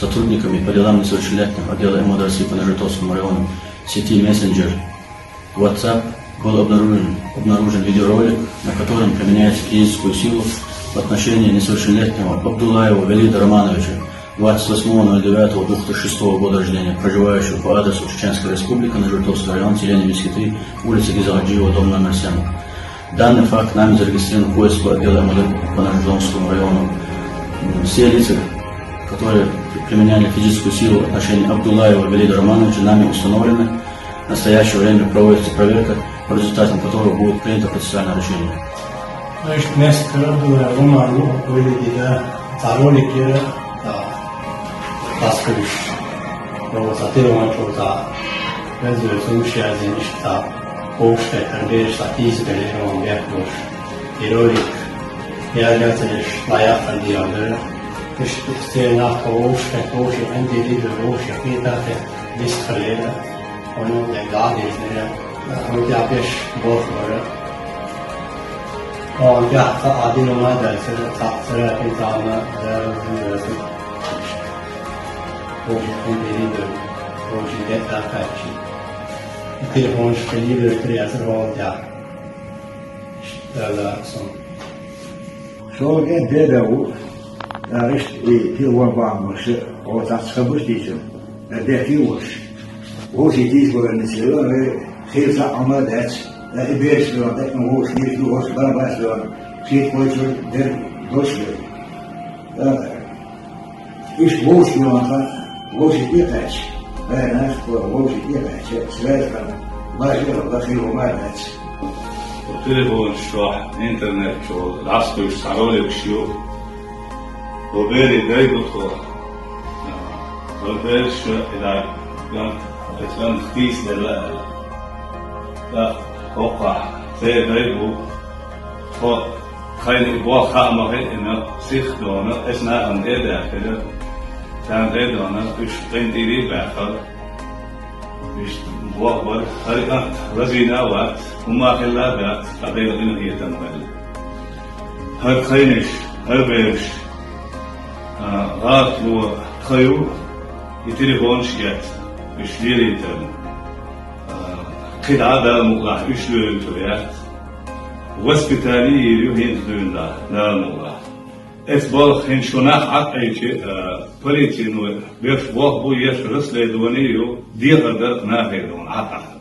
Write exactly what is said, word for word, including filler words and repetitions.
Сотрудниками по делам несовершеннолетних отдела МВД России по Нажертовскому району в сети мессенджер WhatsApp был обнаружен, обнаружен видеоролик, на котором применяется физическую силу в отношении несовершеннолетнего Абдулаева Велида Романовича, двадцать восьмого ноль девятого две тысячи шестого года рождения, проживающего по адресу Чеченская Республика, Нажертовский район, селение Мескиты, улица Гизаджиева, дом номер семь. Данный факт нами зарегистрирован в поиске отдела МВД по Нажертовскому району. Все лица, которые применяли физическую силу в отношении Абдулаева Велида Романовича, нами установлены. В настоящее время проводится проверка, по результатам которой будет принято процессуальное решение. Ишт мест кара дула Роману вели дида царолик ира та паскуш. Ро сатиро манчо та везур сумши азин ишта. Ошта тарбеш та тиз беле рон бехлуш. Иролик я ляцеш лаяха диадыр. Ишт сцена ошта оши анди дида оши хитахе бис халера. Ону де гади нера. Ону де апеш бох бара. Ону де ха адин ома да сера та сера пи тама да сера. Оши анди дида оши де та качи. Телефон шкали бертри асер ол да. Шта да сон. ШолгӀе бедаву, аришт и пилван бамбушы, о, цацха быштичу, а бехи уш. Воши тиз боган сила, э, хирса ама дач, а и беш боган, так, ну, воши, не жду, воши, барабаш боган, шит койчу, дер, дош боган. Да, да. Иш вовши юанха, вовши тӀекъаьча, вай нах вовши тӀекъаьча, связь хана, бажи ала хилва ма дац. Телефон чохь, интернет чохь, ласкуьйш цхьа роликаш ю. Хьо бери дай ду тхо. Хьо бераш шу и дай, кӀант, кӀант тийсаделла аьлла. ТӀаккха хӀокхахь церан дай бу. Тхо тхайна и болх хаа ма хиъна, сиха дона, эс нахана тӀе а даьхкира, царна тӀе а дона, уьш къинтӀера а баьхкира. Иштта болх бара, хӀара кӀант лазийна а вац, хӀумма а хилла а дац, ткъа Делан къинхетам хилла. ХӀара тхайнаш, хӀара бераш, а, гӀалат ло тхо ю, и телефонаш эцна, уьш лелийтарна. А, кхидӀа а Дала мукъалахь уьш лоьрийна цо яц. Воспитание йийр ю хӀинца дуьйна Дала мукъалахь. Эцу балха хӀинца шу нах Ӏад Ӏийчи, а, полицино берш болх бу, еш расследование ю, дехар дар нахе дуна Ӏад Ӏа.